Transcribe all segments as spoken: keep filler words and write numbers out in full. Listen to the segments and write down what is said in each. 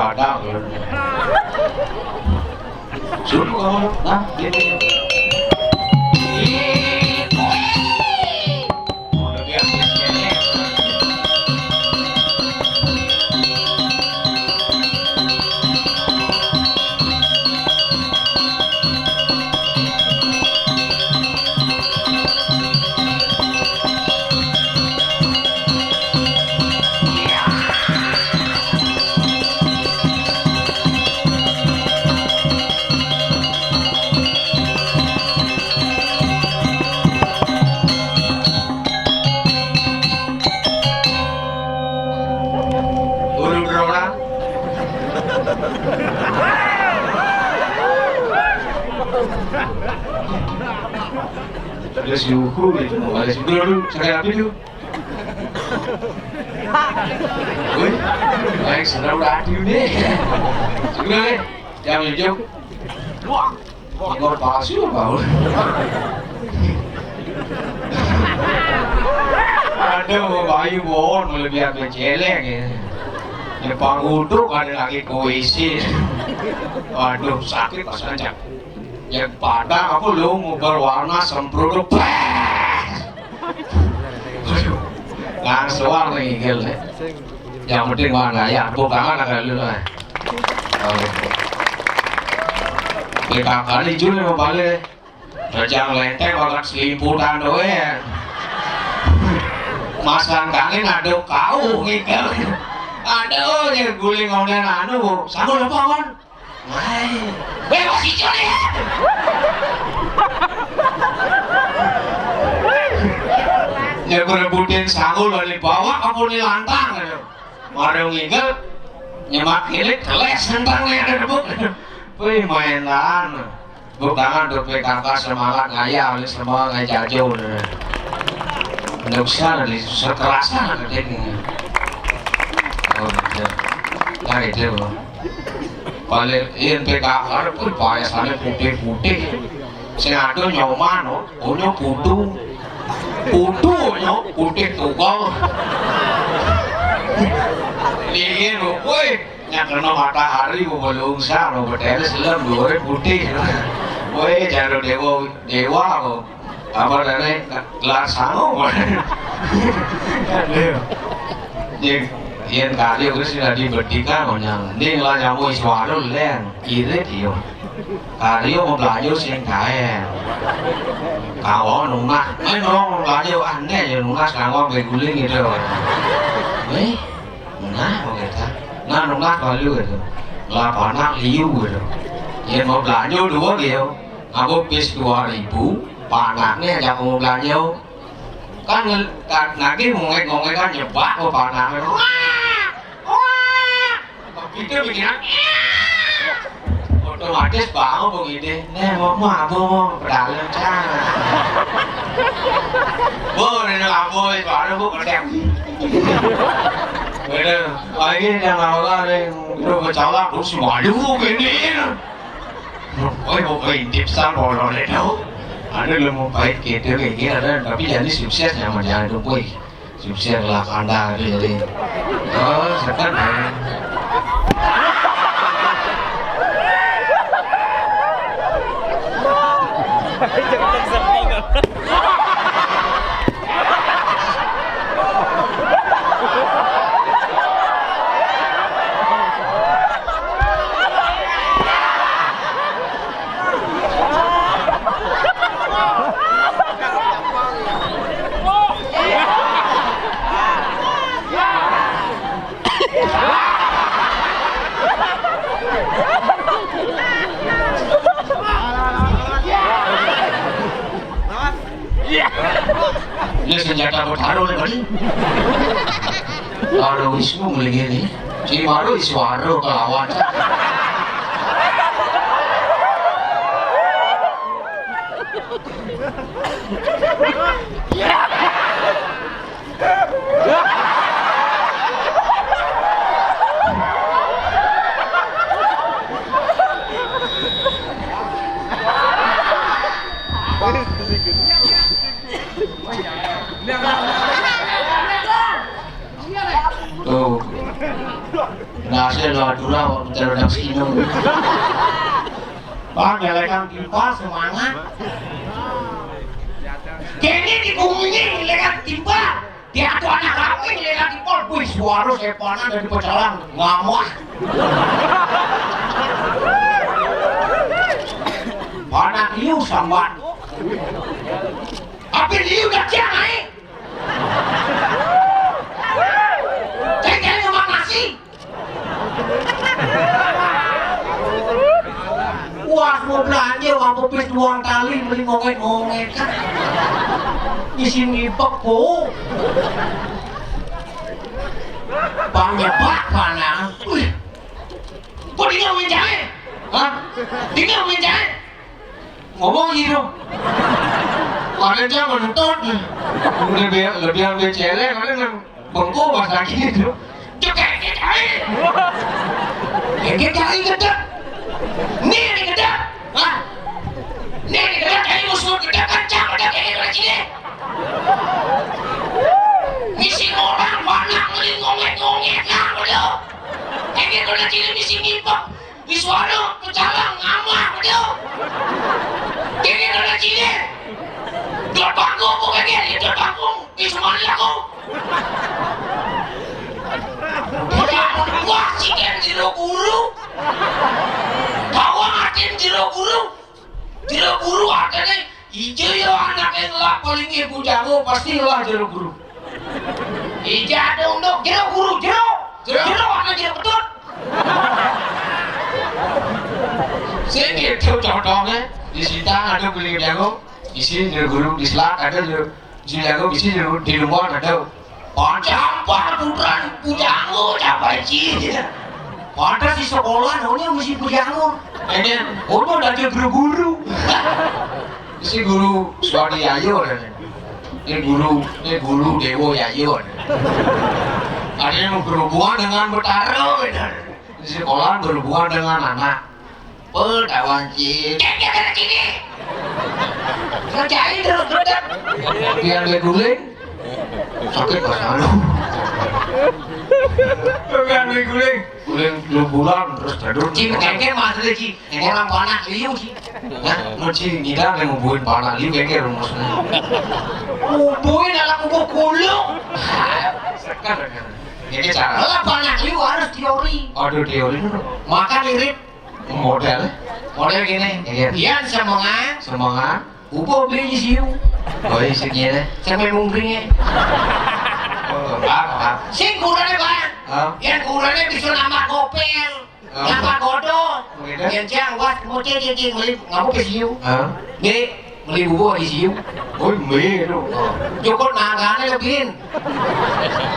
Padahal. Suruh kamu, nah, dia, dia. Urung ora. Terus yuhu itu mau ada sebelah dulu, saya apa itu? Wih, baik, sudah udah adil nih. Sudah nih, yang hijau. Wah. Motor palsu, Pak. Aduh, Bayu Bon, lebih aku celeng ya. Ya, Pak Uduk ada lagi ke W C. Aduh, sakit pas aja. Ya, padahal aku lu mau berwarna semprot tuh. Aduh, langsung nih, gil, nih. Yang penting mana ya, bukan ada lu lah. P K K ini Jul mau balik. Rejang lenteng, makan selimputan doang. Masang kangin, aduh, kau ngikel. Aduh, ya guling onden anu, Bu. Sanggul apa, Wan? Wah, bebas hijau nih. Ya, berebutin sanggul dari bawah, apa nih lantang, aduh. Warung ngikel, nyemak kilik, keles tentang nih ada debuk. Wih, mainan. Buk tangan untuk P K K, semangat ngayal, ini semua ngajajo. Nggak usah, nanti sekerasan nanti. Oh, gitu. Nah, itu. Paling, iya, P K K pun biasanya putih-putih. Sing ado nyoman, oh, onyo putu. Putu, onyo putih tunggal. Iya, Bu. Woi, yang kena matahari, Bu, belungsar, Bu, beteles lem, dua putih. Woi, jaro dewa, dewa, Bu. Apa dene, gelar sangu, Bu. Aduh. Yen, yen kali wis dadi bedikan, nyang. Ning lah nyamu iswara, Leng. Irit, yo. Karya mau belajar sing kae. Kawo nunas, eh, no, belajar aneh ya nunas, kawo sampai guling gitu. Eh, nunas mau kita. Nah, nunas belajar gitu. Lah, panak liu gitu. Ya mau belajar dua gitu. Aku pis dua ribu, panaknya aja aku mau belajar. Kan ngel-, kan lagi ngongek-ngongek kan nyebak kok panaknya. Wah! Wah! Begitu bikinan. Otomatis bangun begitu. Nih, mau, mau apa, mau? Pedalem, cang. Bu, ini apa, itu ada, Bu, kedek. Gitu. Lagi yang awal ada yang udah bercalak, terus maju gini. Oi, mau intip sang, kalau ada tahu. Ada lu mau pahit gitu, kayak gini, ada, tapi jadi sukses yang menjadi tuh, boy. Sukses lah kanda itu jadi. Oh, setan, ya. Ini senjata bertarung nih, Bang. Kalau wismu mending ini, si baru iswaro kelawan. Tuh. Hasil lo adura waktu terhadap sino. Bang, ya lekang timpal semangat. Kene di bumi ini lekang timpal. Di atu anak kami lekang timpal. Wih, suara sepanan dari pecalang. Ngamah. Panak liu sambat. Apa liu dah kian naik? Cek-cek rumah nasi. Wah, mau belanja, wah, pepis dua kali, beli ngongek-ngongek, kan. Isi ngipek, po. Bang, ya, Pak, mana? Wih. Kok dia ngomongin jahe? Hah? Dia ngomongin jahe? Ngomong gitu. Mana dia mentot. Lebih, lebih ambil celeng, mana yang bengkok pas lagi itu. Cek, cek, cek, cek. Cek, cek, cek, gedek. Nih, nih, gedek. Hah? Nih, nih, gedek, kayak musuh gedek, kencang, gedek, kayak gitu, sini. Misi orang, mana ngeli ngongek-ngongek, nah, udah. Kayak gitu, sini, misi ngipek. Di suara pecalang ngamah dia. Kini ada cini. Dot bangku aku kagak, ya dot bangku. Di semua aku. Wah, si Ken jero guru. Bawa atin jero guru. Jero guru ada nih. Ijo yo anak yang lah paling ibu jago pasti lah jero guru. Ija ada untuk jero guru, jero. Jero. Jero apa jero pedut? Sing gitu contohnya di Sintang ada beli jago, isi jero guru, di Selat ada jero, isi jago, isi jero di luar ada. Pancampar puteran pujango capai ci. Pada si sekolah, oh, ini mesti pujango. Ini, oh, ini ada guru-guru. Si guru Suwadi Ayo, ya. Ini guru, ini guru Dewo Yayo. Ada yang berhubungan dengan Betara, ya. Di sekolah berhubungan dengan anak. Pedawan ci. Cek, cek, cek, cek. Ngerjain terus, terus, terus. Biar dia guling. Sakit pas anu. Biar dia guling. Guling dua bulan terus jadul. Ci, kengkeng maksudnya, ci. Orang panak liu, ci. Hah? Mau ci, kita yang ngubuhin panak liu, kengkeng rumusnya. Ngubuhin anak kubu kulung. Sekarang. Ini cara. Lah, panak liu harus teori. Aduh, teori dulu. Makan irit. Model. Model gini. Iya. Yan semengan. Semengan. Upo beli di siu. Oh, isi gini. Sampai mungkringnya. Oh, apa, apa? Sing kurangnya, Bang. Hah? Yang kurangnya bisa nambah gopel. Hah? Nambah godong. Beda. Yang cang, wah, mau cek, cek, cek, beli, nggak mau ke siu. Hah? Nih, beli bubur di siu. Oh, beli itu. Cukup nangkane lebihin.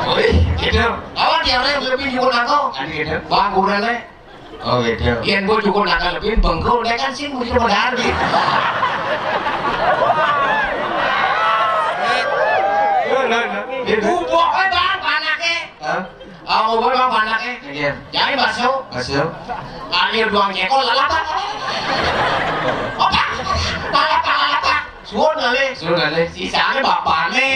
Oh, iya, gitu. Kawan tiap hari lebih cukup nangkong. Ada gitu. Bang, kurangnya. Oh, gitu. Yen gua cukup nakal lebih bengkul, dia kan sih mesti modal gitu. Nah, nah, nah. Gitu. Bubuk ae, Bang, panake. Hah? Ah, bubuk, Bang, panake. Iya. Jangan bakso. Bakso. Ayo doang jengkol, lalapak. Apa? Lalapak, lalapak. Suwun kali. Suwun kali. Sisanya bapakne.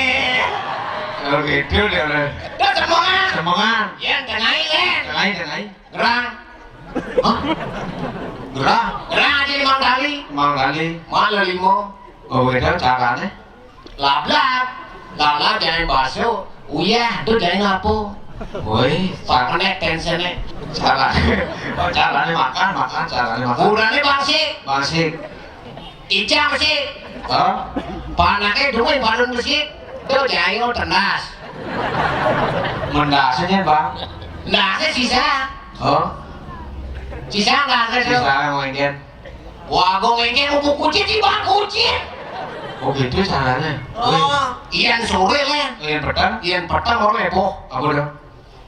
Oh, gitu deh, oleh. Dah, semongan. Semongan. Yen tengai, Len. Tengai, tengai. Gerang. Hah? Gerah? Gerang aja limang kali. Limang kali. Malah limo. Oh, beda carane. Lablab. Lala jangan bakso. Uyah, itu jangan apa? Woi, Pak Kenek tensene. Cara. Oh, carane makan, makan, carane makan. Kurane bangsik. Bangsik. Icang sih. Hah? Panake duwe balon besi. Tuh jayo tendas. Mendasnya, Bang. Ndase sisa. Oh, Sisa ndase tuh. Sisa ngengken. Wah, gua ngengken mau kucit sih, Bang, kucit. Oh, gitu caranya. Oh, iyan sore, Len. Iyan petang? Iyan petang orang heboh. Apa dong?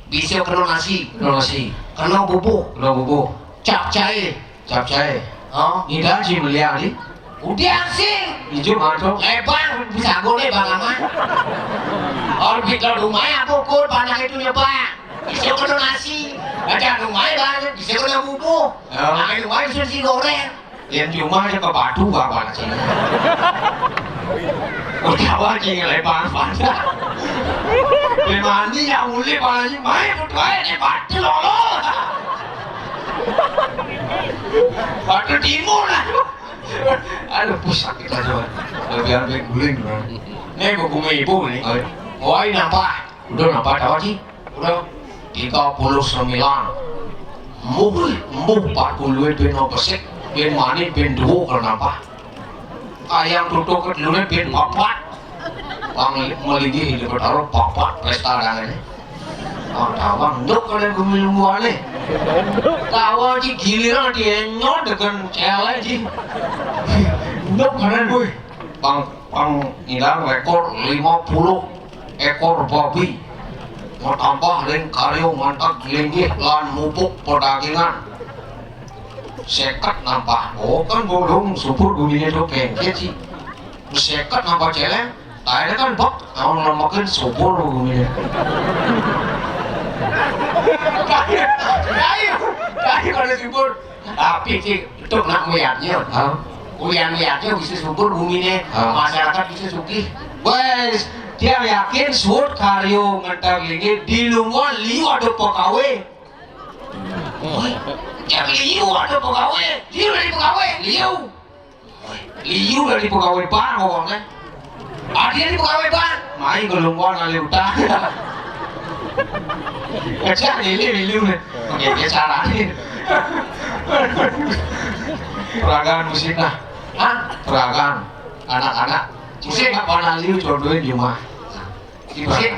Bisa kena nasi. Kena nasi. Kena bubuk. Kena bubuk. Capcay. Capcay. Oh. Ngidang sih meliang ni. Udah sih. Ijo mana tu? Lebar bisa gole bang aman. Orbit lo rumah apa ukur panak itu nyebar. Bisa kena nasi. Ada rumah bang bisa kena bubuk. Ya. Makan rumah bisa si goreng. Yang cuma aja ke batu apa sih? Udah aja lebar pada. Bén mani yang uli paling main, kudu ae né batu lolo. Batu timun lah. Aduh, pusat kita coba. Biar bén guling, bro. Né buku ibu né. Wah, ini apa? Udah napa tahu sih? Udah tiga puluh sembilan. Mbuh, mbuh empat puluh bén besik, bén mani bén duo kenapa? Ayang tutuk kedulune bén papat. Pang malinggih di Betara papat pesta dangane. Pang tawang nduk kalian gumilungguane. Tawa ci giliran dienyot dengan cewek ci. Nduk kalian, boy. Pang pang ngilang rekor lima puluh ekor babi. Matambah ring karya mantag linggih lan mupuk pedagingan. Seket nampah. Oh, kan bolong subur gumine to pengkit sih. Seket nampah celeng. Taene kan bek, naon namakeun subur gumine. Kayu, kayu, kayu pada subur. Tapi cik, itu nak melihatnya. Hah? Ulian lihatnya bisa subur gumine, masyarakat bisa sugih. Wes, dia yakin suut karyo ngentar linggih di luar liu ada pegawai. Yang liu ada pegawai, liu dari pegawai, liu. Liu dari pegawai bank pokoknya. Ada di pegawai bank, main keluar ngalih utang. Kecil ini liu nih. Oke, dia caranya. Peragaan musik nah. Hah? Peragaan anak-anak. Musik apa nang liu jodohin di rumah? Musik.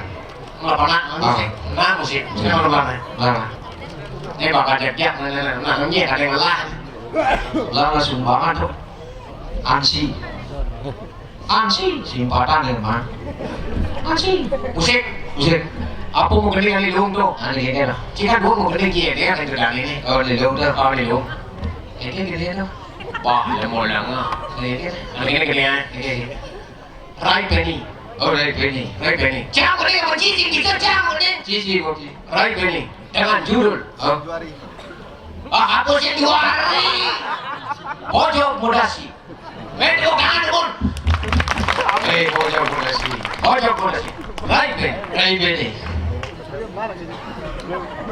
Nggak pernah, musik. Nah, musik. Musik nggak pernah. Nah. Ini bakal jejak, nah, nah, nah, nah, ini ada yang lelah. Lah, lah, sumbangan tuh. Ansi. Ansi, simpatan ya, Mang. Ansi. Musik. Musik. Apa mau gede kali dong tuh? Aneh gini lah. Cika gua mau gede gini kan itu dan ini. Oh, di dong tuh. Oh, di dong. Ini gede tuh. Wah, ya mau lama. Ini gede. Ini gede ya. Ini gede. Rai Beni. Oh, Rai Beni. Rai Beni. Jangan boleh sama Cici, kita jangan boleh. Cici, Bobi. Rai Beni. Dengan judul. Oh. Ah, apa sih dua hari? Ojo Mudasi. Metro Kanun. Eh, Ojo Mudasi. Ojo Mudasi. Rai Beni. Rai Beni.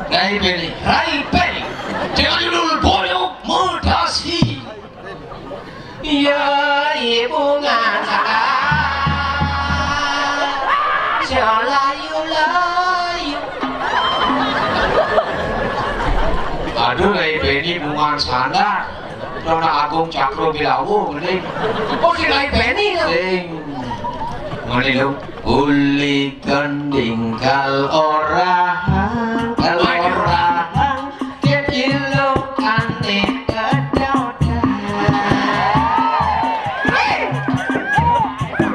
Rai Beni. Rai Beni. Dengan judul Boyo Mudasi. Iya, ibu ngangkat. Selayu-layu. Aduh, Rai Beni bungan sandar. Nona Agung Cakro Bilawu, mending. Oh, si Rai Beni, lo. Sing. Mana, lo? Uli kending kal orang, kal orang. Kecilukane kedodan.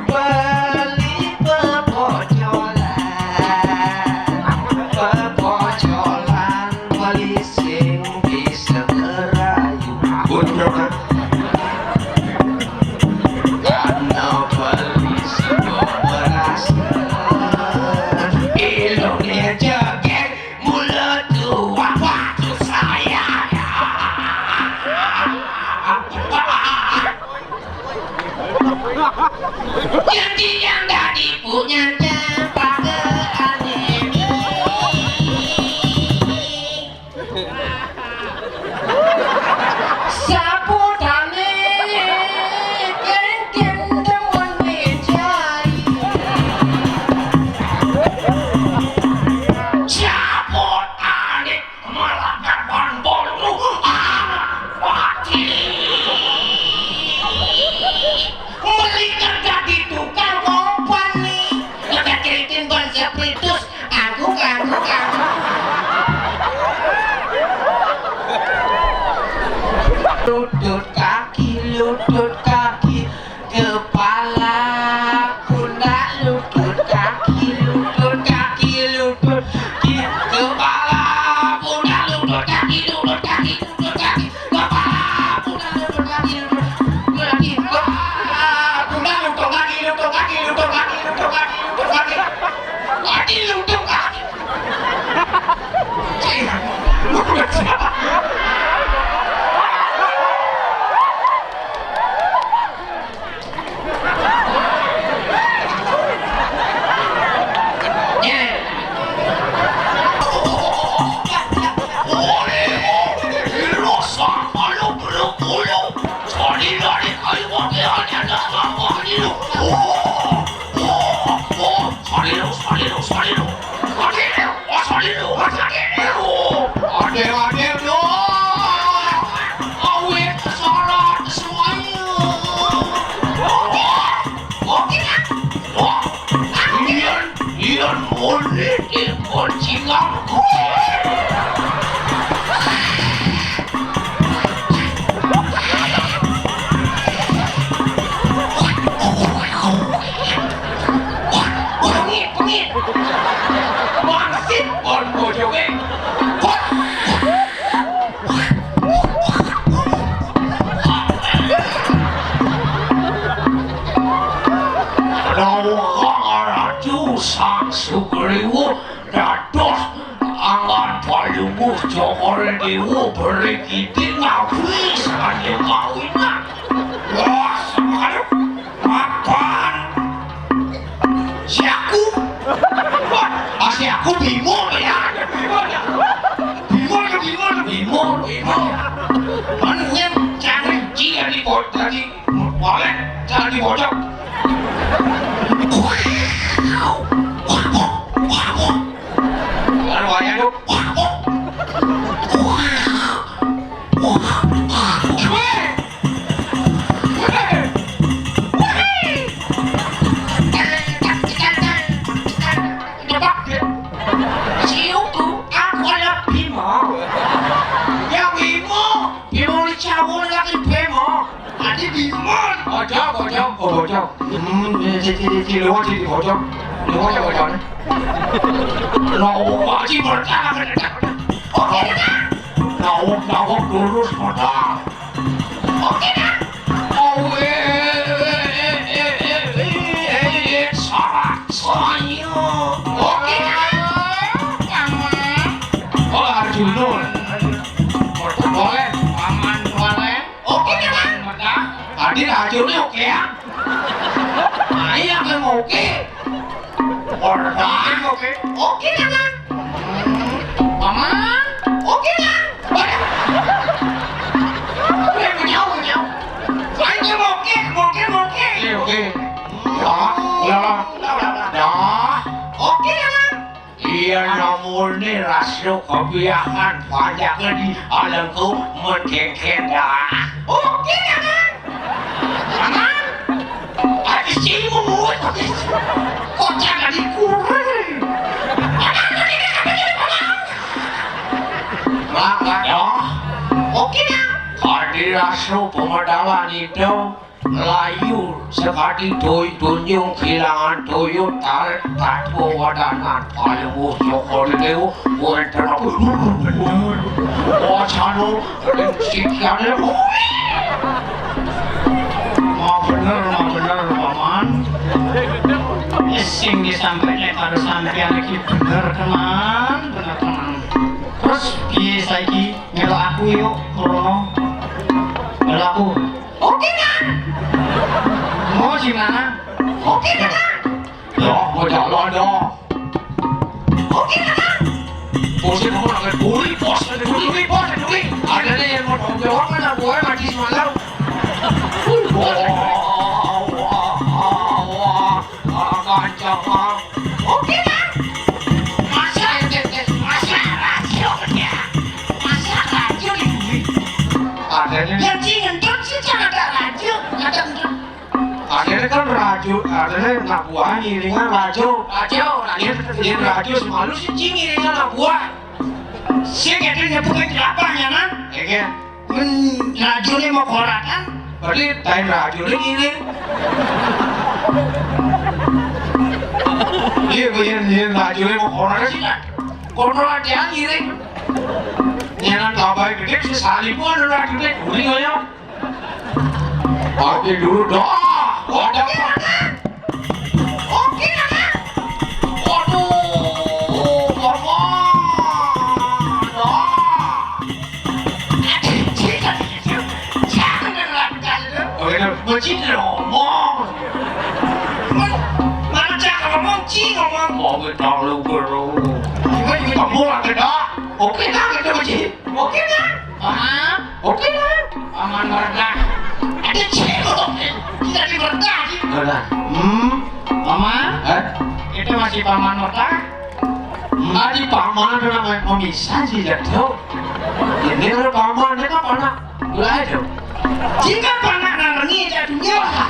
Beli pepocolan, pepocolan beli sing bisa ngerayu. Karena beli sego beras, ilune jegeg. Mulut dua batu saya. Jadi yang tadi punya cepat ke aneh. Saputane kengken demen mejai. Saputane malah kapan bolu anak mati. Melikan dadi tukang kompani. Adil, adil, adil, adil, adil, adil, adil, adil, adil, awit salat semuanya. Oke, oke, oke. Iyan, iyan, boleh dipercingam. Pengit, pengit. Wangsit, pon bojoge. Rawuh Kang Ratu Sang Sugriwa dados anggan palungguh Cokor Dewa berikiti ngabis hanya kawinan. Wah, semangat. Makan. Si aku. Wah, ah, si aku Bimo ya. Bimo ya. Bimo ya, Bimo ya. Bimo, Bimo. Mana yang cari dia di po-, tadi. Boleh, cari di pojok. Lalu ayah tu. Siu tu, aku adalah Bima. Ya Bima, Bima ni cabul lagi Bima. Adi Bima. Bojok, bojok, oh bojok. Hmm, ini cik, cik, cik, lewat cik, bojok. Lewat ya bojok. Nah, oh, Pak Haji berkah. Oke, dah. Nah, oh, nah, oh, lurus, bojok. Oke, dah. Oh, eh, eh, eh, salah. Saya. Oke, dah. Paman. Oh, Arjuna. Boleh, Paman boleh. Oke, dah, Bang. Paman, tadi Arjuna oke ya? Nah, iya, kan oke. Orang oke. Oke, dah, Bang. Paman. Oke, dah. Oke, menyau, menyau. Ayo, oke, oke, oke. Oke, oke. Ya, ya, ya. Oke, dah, Bang. Iya, namune rasio kebiahan, pajaknya di alengku mencengken dah. Oke, dah, Bang. Paman. Adi sing muwut. Kocak adi kurang. Maka ya. Oke, dah. Adi rasio pemedalan itu layu sekadi doi tunjung kilangan tuyut tal tatwa wadanan. Ayo, Joko Dewa, wonten apa? Wacana ring sikyane. Mau bener, mau bener, Paman. Wis sing disampaikan karo sampeyan iki bener, teman, bener, teman. Terus piye saiki? Melok aku yuk, Rono. Melok aku. Oke, Kang. Mau gimana? Oke, Kang. Ya, mau jalan dong. Oke, Kang. Bosnya kamu nak buri, bos, buri, bos, buri. Ada nih yang mau jawab kan, aku aja mati semalam. Wah, wah, wah, wah, wah. Kancang, Bang. Oke, Bang. Masa, masa radio dia. Masa radio di bumi. Adanya. Yang sing ngentut sih, jangan ada radio, ada ngentut. Adanya kan radio, adanya nak buah ngiringan radio. Radio, radio. Iya, iya, radio semalu sih, sing ngiringan nak buah. Sing ada nyebutin kelapa, ya, kan? Iya. Men rajune mau koratan. Berarti lain rajune ngiring. Iya, iya, iya, rajune mau koratan sih, kan? Kono latihan ngiring. Nyenan tambahin gede, si Salimu ada rajune, kuning aja. Pakai dulu, dah. Wadah. Oke, Kakak. Waduh, Bapak. Nah. Aduh, cik, aduh, cik. Jangan lakukan itu. Oke, dah. Mesti ngomong. Mana cak ngomong, cik ngomong. Mau kita lu guru. Gimana, gimana? Kamu lagi dah. Oke, dah, kita mesti. Oke, dah. Paham? Oke, dah. Paman Werdah. Ada cewek. Kita di Werdah, sih. Werdah. Hmm. Paman? Hah? Itu Masih paman otak. Adi paman ora memisah sih, Jado. Ini ora paman, ini kan panak. Lah, Jado. Jika panak narengi, Jado, ya.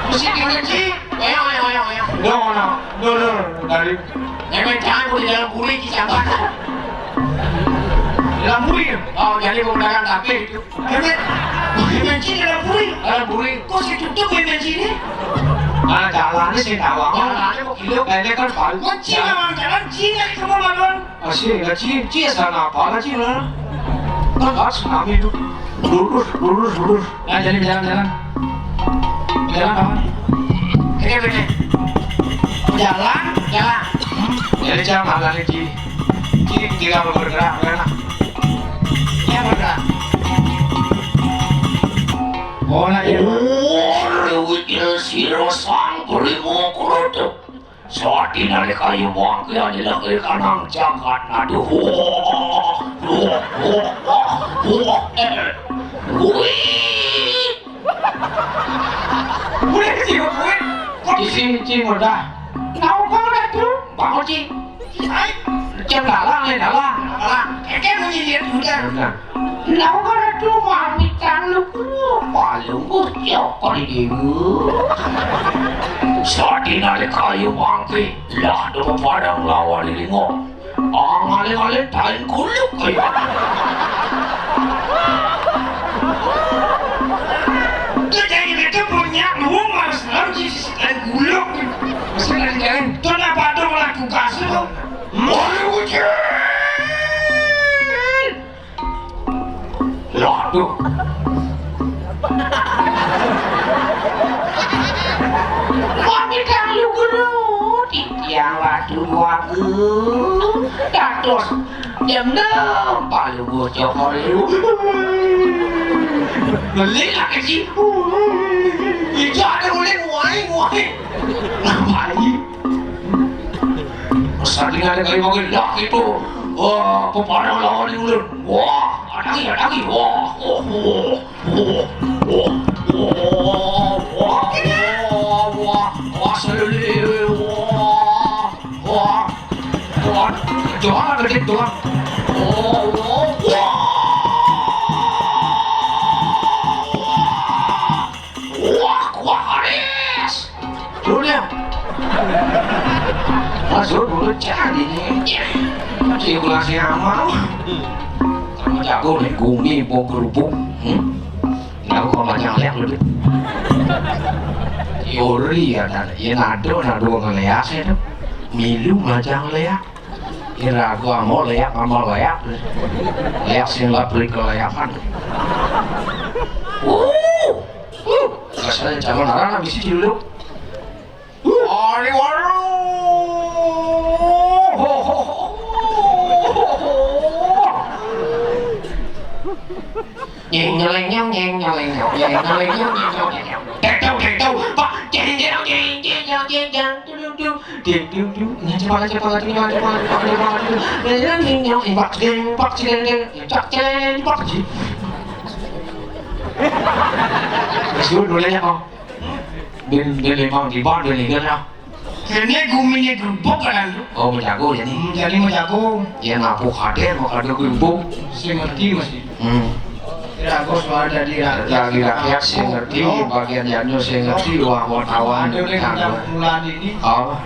Mesti diuji. Ayo, ayo, ayo, ayo. Enggak, mana? Enggak, enggak, dari. Jangan, jangan, udah dalam buri, di jamban. Dalam buri, ya? Oh, jadi mau dagang tapi itu. Ini, ini sih dalam buri. Dalam buri. Kok si tutup ini sini? Mana jalannya sih, tawang? Jalannya kok gila. Ini kan palu. Kok Cina, Bang? Jalan Cina itu, Bang, Bang? Masih, nggak Cina, Cina sana apa lagi, Bang? Kan harus kami itu. Lurus, lurus, lurus. Nah, jadi jalan-jalan. Jalan apa? Ini, ini. Jalan, jalan. Jadi jalan lagi, Ci. Ci, tinggal bergerak, enak. Iya, bergerak. Oh, nah, iya. Oh, wujud sira sang prima krutu. Sadina lekayu mangke adalah kanang jagat nadu. Wah, wah, wah, wah, wah, eh. Wih. Udah kecil, gue. Kok di sini, Ci, udah? Tahu kau dah tuh, Bang Oci. Hai. Cek dalang, eh, dalang. Dalang. Eke menyindir udah. Udah. Lah ora tuh mamitan lu, palu cokor iku. Sadina lekayu mangke, lah do padang lawan lingo. Angale-ale tain kuluk kaya. Kita ini kita punya ngomong harus harus isi tain kuluk. Mesti lagi jalan. Tuh apa tuh melakukan sih? Malu, Ci. Waduh. Kami kang lu guru, titiang waduh wagu. Dados jam enam palu bocah kali. Beli lagi sih. Iya ada mulai muai muai. Ngapain? Sandingan kali mungkin dah itu. Wah, peparang lawan di ulun. Wah, ada lagi, ada lagi. Wah, wah, wah, wah, wah, wah, wah, wah, wah, wah, wah, wah, wah, wah, jangan ada gitu, kan. Wah, wah, wah, wah, wah, wah, Aris. Dulu dia. Masuk dulu cari nih. Sirkulasi amal. Sama jago nih, gumi, bau kerupuk. Hmm? Nggak, kok macam lihat dulu. Teori ya, dan ya nado, nado ngeliat itu. Milu macam lihat. Ira gua mau lihat, mau lihat. Lihat sing labrik kelayakan. Uh, uh. Rasanya calon orang habis itu dulu. Ari waru. Nyeng nyeleng nyong, nyeng nyeleng nyong, nyeng nyeleng nyong, nyeng nyong nyeng nyong. Deng dong, deng dong, pak, jeng jeng jeng jeng jeng jeng jeng, dudung dudung, deng dudung dudung. Nyeng cepat, cepat, cepat, cepat, cepat, cepat, cepat, nyeng nyeng nyong, pak, jeng, pak, jeng, jeng, cak, jeng, pak, jeng. Wis dulu, dulu ya, kok. Bin, bin limang di bawah, bin limang ya. Kene gumine grubuk kan. Oh, menjago ya nih. Hmm, jadi menjago. Ya, ngapuk hadir, mau ada grubuk. Sing ngerti masih. Hmm. Kira aku soal jadi rakyat. Jadi rakyat sing ngerti, oh, bagian Janur sing ngerti, wah, wartawan. Ada oleh kita bulan ini. Oh.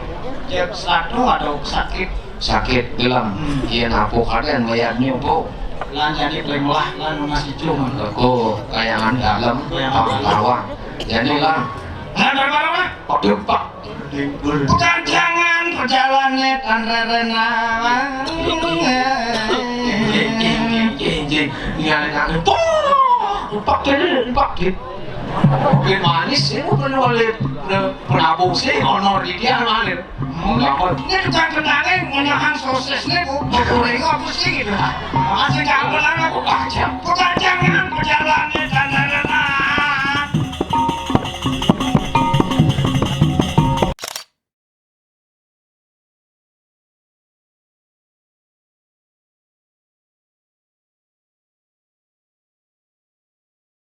Dia satu atau sakit. Sakit gelem. Hmm. Iya, ngapuk hadir, mayatnya, Bu. Lan jadi paling lah, lan nunas ijo, man. Aku kayangan dalam, kayangan dalam. Lawang. Jadi lah. Nah, dari mana, Pak? Waduh, Pak. Bukan jangan berjalannya tan rerena. Jing, jing, jing, jing. Ini aneh-aneh. Wah, Pak, ini, Pak, gitu. Kopi manis, ini bukan oleh, eh, penabung sih, honor di dia, mana? Ini tukang kenangin, menahan sosis nih, Bu, Bu Kuring apa sih gitu? Makasih, Kak, benar, Bu. Aja.